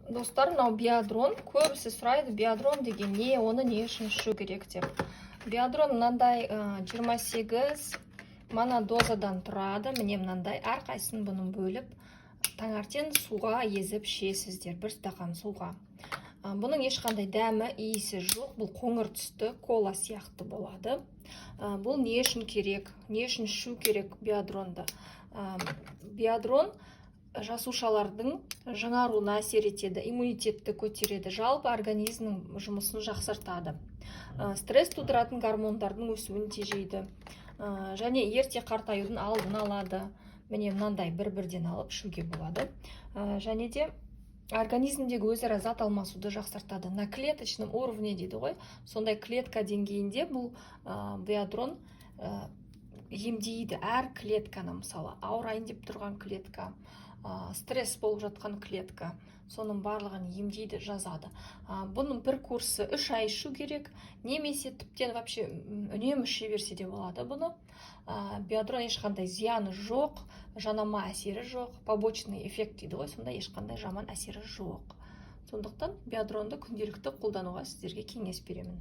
Достар, мынау Биодрон. Көбісі сұрайды, Биодрон деген не, оны не үшін ішу керек деп. Биодрон мынандай 28 монодозадан тұрады. Міне, мынандай. Әрқайсысын бұның бөліп, таңертең суға езіп ішесіздер, бір стақан суға. Бұның ешқандай дәмі, иісі жоқ. Бұл қоңыр түсті кола сияқты болады. Бұл не үшін керек, не үшін ішу керек Биодронды? Биодрон жасушалардың жаңаруына әсер етеді, иммунитетті көтереді, жалпы организмнің жұмысын жақсартады, стресс тудыратын гормондардың өсуін тежейді және ерте қартаюдың алдын алады. Міне, мынандай бір бірден алып ішуге болады. Және де организмдегі өзара зат алмасуды жақсартады, на клеточном уровне дейді ғой, сондай клетка деңгейінде бұл Биодрон емдейді әр клетканы. Мысалы, ауырайын деп тұрған клетка, стресс болып жатқан клетка, соның барлығын емдейді, жазады. Бұның бір курсы 3 ай ішу керек немесе тіптен вообще үнемі іше берсе де болады бұны. Биодрон ешқандай зияны жоқ, жанама әсері жоқ, побочный эффект дейді ғой, сондай ешқандай жаман әсері жоқ. Сондықтан Биодронды күнделікті қолдануға сіздерге кеңес беремін.